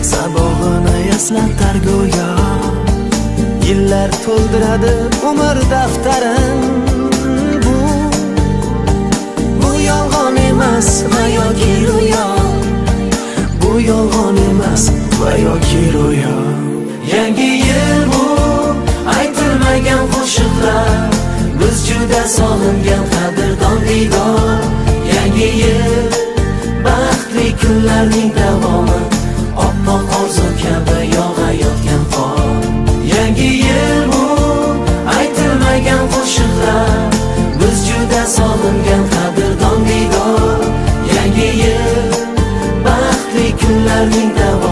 Sabog'ini eslatar go'yo. Yillar to'ldiradi umr daftarin. Bu yolg'on emas va yoki ro'yo. Bu yolg'on emas va yoki ro'yo. Yangi yil bu aytilmagan qo'shiqlar, biz juda sog'ingan qadrdon diydor. Yangi yil baxtli kunlarning davomi, oppoq orzu kabi yog'ayotgan qor. Yangi yil bu aytilmagan qo'shiqlar, biz juda sog'ingan qadrdon diydor. Yangi yil baxtli kunlarning davomi.